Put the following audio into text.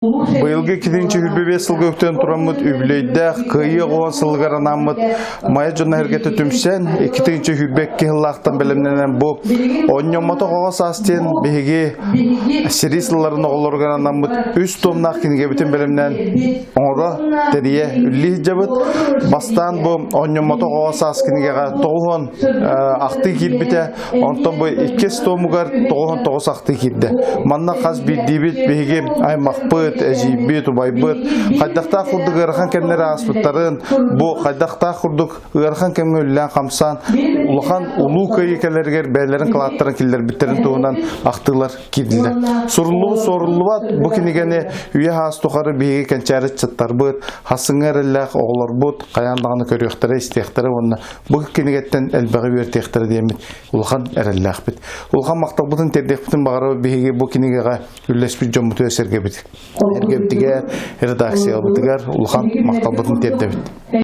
Быйылгы 2025 сылга үктэн тураммыт үбүлүөйдээх Кыайыы оҕо сылыгар анаммыт Майа дьоно эргэтэ түмсэн, 2022 сыллаахтан бэлэмнэнэн бу Онньоммотох оҕо саас диэн биһиги сэрии сылларын оҕолоругар анаммыт үс туомнаах кинигэбитин бэлэмнээн оҥоро, тэрийэ үллии сылдьабыт. Бастаан бу Онньоммотох оҕо саас кинигэҕэ 90 ахтыы киирбитэ, Онтон бу иккис туомугар 99 ахтыы киирдэ. Манна хас биирдиибит биһиги аймахпыт, эдьиийбит, убайбыт хайдахтаах курдук ыарахан кэмнэри ааспыттарын, бу хайдахтаах курдук ыарахан кэмҥэ үлэлээн-хамсаан улахан улуу кыайыы кэлэригэр бэйэлэрин кылааттарын киллэрбиттэрин туһунан ахтыылар киирдилэр. Суруллубут суоруллубат бу кинигэни үйэ саас тухары биһиги кэнчээри ыччаттарбыт, хасыҥҥа эрэллээх оҕолорбут хайаан даҕаны көрүөхтэрэ, истиэхтэрэ уонна Бу кинигэттэн элбэҕи үөртиэхтэрэ диэммит улахан эрэллээхпит. Улахан махталбытын тиэрдиэхпитин баҕарабыт биһиги бу кинигэҕэ үллэспит дьоммутугар сэргэбит. Эргэбитигэр, редакциябытыгар улахан махталбытын тиэрдэбит.